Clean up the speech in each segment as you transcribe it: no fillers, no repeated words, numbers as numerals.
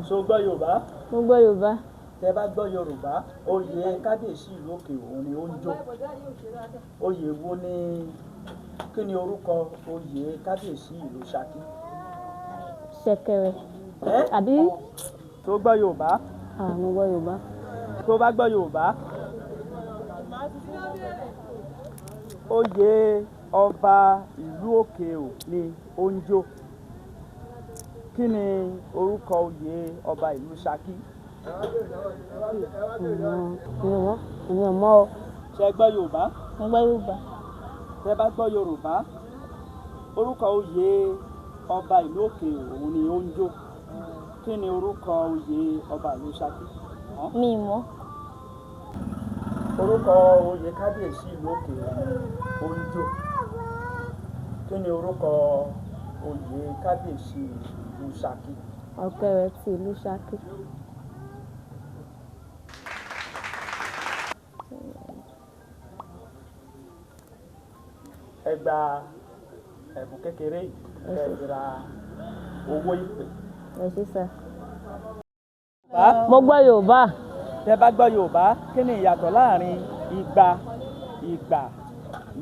So gbọ́ Yorùbá? Mo gbọ́ Yorùbá. Tẹ bá gbọ́ Yorùbá, oyè kábíyèsí ìlú òkè òun ni ó ń jó. Oyè wo ni, kí ni orúkọ oyè kábíyèsí ìlú Ṣakí? Ṣẹ̀kẹ̀rẹ̀. Ẹ́ Àbí? Tó gbọ́ Yorùbá? Ah, mo gbọ́ Yorùbá. Tó bá gbọ́ Yorùbá, oyè ọba ìlú òkè ò ní ó ń jó. Kí ni orúkọ oyè ọba ìlú Ṣakí? Mi ò mọ̀, mi ò mọ̀ o. Ṣé ẹ gbọ́ Yorùbá? Mo gbọ́ Yorùbá. Tẹ bá gbọ́ Yorùbá, orúkọ oyè ọba ìlú òkè òun ni ó ń jó. Kí ni orúkọ oyè ọba ìlú Ṣakí? Mi ò mọ̀. Orúkọ oyè kábíyèsí ìlú òkè òun ni ó ń jó. Kí ni orúkọ oyè kábíyèsí ìlú Ṣakí? Ọ̀kẹ́rẹ́ ti ìlú Ṣakí. Ẹ gba ẹ̀bùn kékeré yìí kẹ́ ẹ fi ra owó ìpè. Ẹ ṣé sà. Mo gbọ́ Yorùbá. Tẹ bá gbọ́ Yorùbá, kí ni ìyàtọ̀ láàrin igba, ìgbà,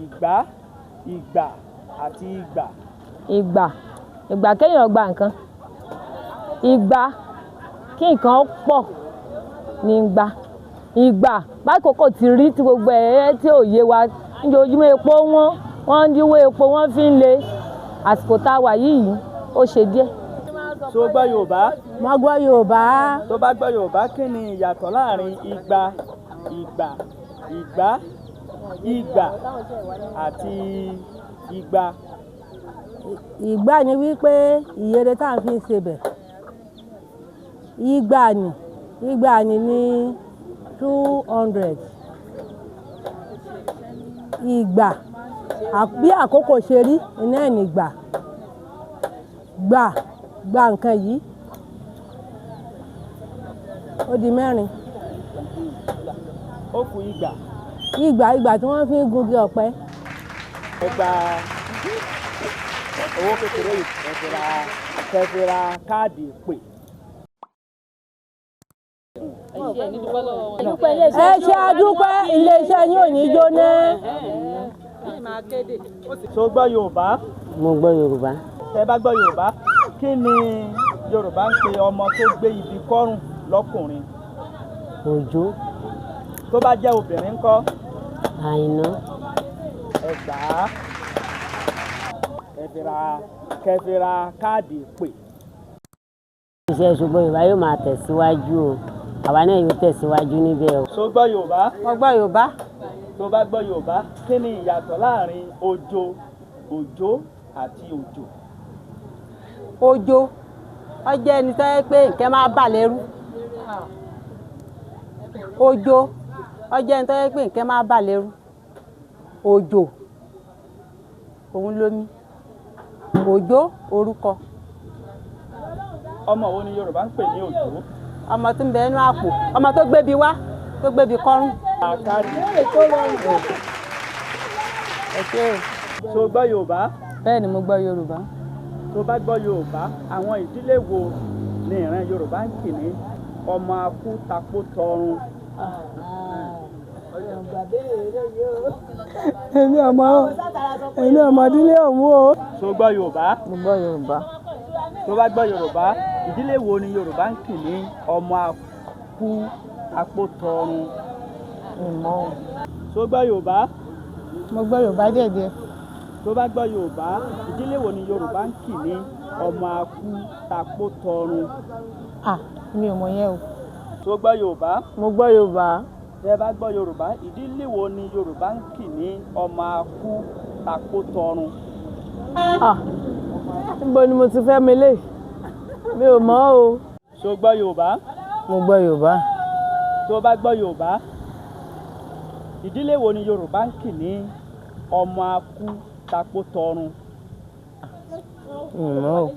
ìgbá, ìgbà àti ìgbà? Ìgbà. Ìgbà kéèyàn gba nǹkan. Ìgbà kí nǹkan pọ̀ ní ìgbà. Ìgbà bákòókò ti rí tí gbogbo ẹ̀ tí ò yé wa. Níjojúmọ́ epo wọ́n, wọ́n ń dínwó epo, wọ́n fi ń le. Àsìkò tá a wà yìí, ó ṣe díẹ̀. Tó gbọ́ Yorùbá? Mo gbọ́ Yorùbá. Tó bá gbọ́ Yorùbá, kí ni ìyàtọ̀ láàrin igba, ìgbà, ìgbá, ìgbà àti igba? Ìgbà ni wípé ìyèrè tá à ń fi ń sebẹ̀. Ìgbà ni, ìgbà ni ní 200. Ìgbà, bí àkókò ṣe rí, iná ẹ̀ ní ìgbà. Gbà, gba nǹkan yìí. Ó di mẹ́rin. Ó kù ìgbà. Ìgbà, ìgbà tí wọ́n fi ń gungi ọ̀pẹ. Ẹ gba owó kékeré yìí, ẹ fi ra káàdì ìpè. Ẹ ṣé àdúpẹ́, ilé-iṣẹ́ yín ò ní jóná. Tó gbọ́ Yorùbá? Mo gbọ́ Yorùbá. Tẹ bá gbọ́ Yorùbá, kí ni Yorùbá ń pe ọmọ tó gbé ibi kọ́rùn lọ́kùnrin? Òjó. Tó bá jẹ́ obìnrin ńkọ́? Àìná. Ẹ gbà á. Kẹ́ fi ra káàdì ìpè. Iṣẹ́ ṣùgbọ́n Yorùbá yóò máa tẹ̀síwájú o. Àwa náà yóò tẹ̀síwájú níbẹ̀ o. Tó gbọ́ Yorùbá? Mo gbọ́ Yorùbá. Tó bá gbọ́ Yorùbá, kí ni ìyàtọ̀ láàrin ojo, òjó àti òjò? Ojo, ó jẹ́ ẹni tó yẹ pé nǹkan máa bà lẹ́rú. Ojo, ó jẹ́ ẹni tó yẹ pé nǹkan máa bà lẹ́rú. Òjò, òun lomi. Òjó, orúkọ. Ọmọ wo ni Yorùbá ń pè ní òjó? Ọmọ tó ń bẹ nínú àpò, ọmọ tó gbébi wá, tó gbébi kọ́rùn. Káàdì. Ẹ ṣé o. Tó gbọ́ Yorùbá? Bẹ́ẹ̀ ni mo gbọ́ Yorùbá. Tó bá gbọ́ Yorùbá, àwọn ìdílé wo ni ìran Yorùbá ń kì ní ọmọ akú tapó tọrun? Èmi ọmọ, èmi ọmọ ìdílé ọ̀hún o. Tó gbọ́ Yorùbá? Mo gbọ́ Yorùbá. Tó bá gbọ́ Yorùbá, ìdílé wo ni Yorùbá ń kì ní ọmọ akú tapó tọrun? Mi mọ̀ o. Tó gbọ́ Yorùbá? Mo gbọ́ Yorùbá díẹ̀díẹ̀. Tó bá gbọ́ Yorùbá, ìdílé wo ni Yorùbá ń kì ní ọmọ akú tapó tọrun? À, mi ò mọ̀ yẹn o. Tó gbọ́ Yorùbá? Mo gbọ́ Yorùbá. Tẹ bá gbọ́ Yorùbá, ìdílé wo ni Yorùbá ń kì ní ọmọ akú tapó tọrun? Ah, níbo ni mo ti fẹ́ mi lé? Mi ò mọ̀ o. Tó gbọ́ Yorùbá? Mo gbọ́ Yorùbá. Tó bá gbọ́ Yorùbá, ìdílé wo ni Yorùbá ń kì ní ọmọ akú tapó tọrun? Mi ò mọ̀ o.